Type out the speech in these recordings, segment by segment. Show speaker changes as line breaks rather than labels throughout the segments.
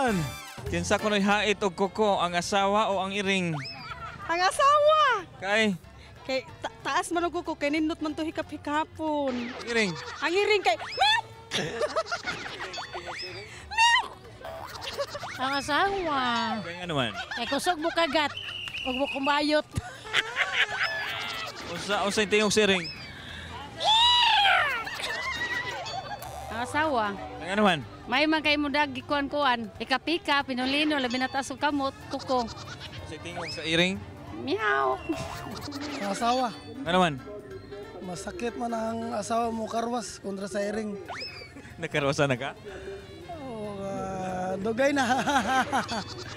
Man! Kinsa kuno'y hait og kuko, ang asawa o ang iring?
Ang asawa.
Kay,
Kay taas man og kuko kay nindot man to hikap-hikapon.
Ang iring.
Ang iring kay meow.
Ang asawa.
Kay nga naman.
Kay kusog mo kagat. Ug mo kumayot.
Unsa unsay tingog sa iring?
Ang asawa.
Kay nga naman.
May man kay mudag gikuan-kuan. Ika-pika, pinulino, labi na taas og kamot, kuko.
Unsay tingog sa iring?
Meow.
Ang asawa.
Nga naman.
Masakit man ang asawa mo karwas kontra sa iring.
Nakarosa na ka?
Oh, dugay na.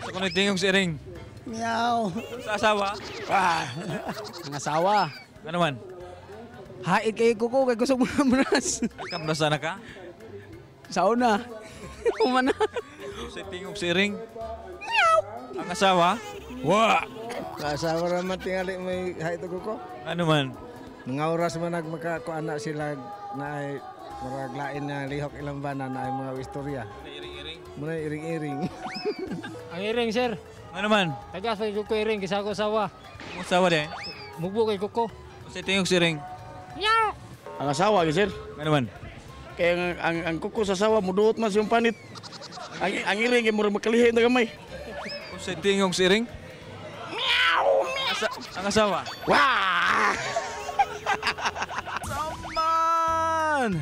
Sa kuno'y tingog sa iring?
Meow.
Sa asawa?
Ang asawa.
Nga naman.
Hait kay kuko kay kusog mo munas.
Nakabrasa na ka?
Sa una. Humana.
Unsay tingog sa iring? Meow! Ang asawa? Wa!
Asawa raman tingali may hait og kuko.
Ano man?
Mga oras man nagmakakuan na sila na ay murag lain na lihok ilang bana na ay mga istorya.
Iring-iring.
Muna iring-iring.
Ang iring, sir.
Ano man?
Tagas kay kuko iring kaysa ako asawa.
Ang asawa din?
Mugbo kay kuko.
Unsay tingog sa iring?
Ang asawa, gyud, sir.
Ano man?
Kaya ang kuko sa asawa, muduot man siyang panit. Ang iring, kay murag makalihin na gamay.
Unsay tingog sa iring? Meow! Ang asawa?
Wah!
Saman!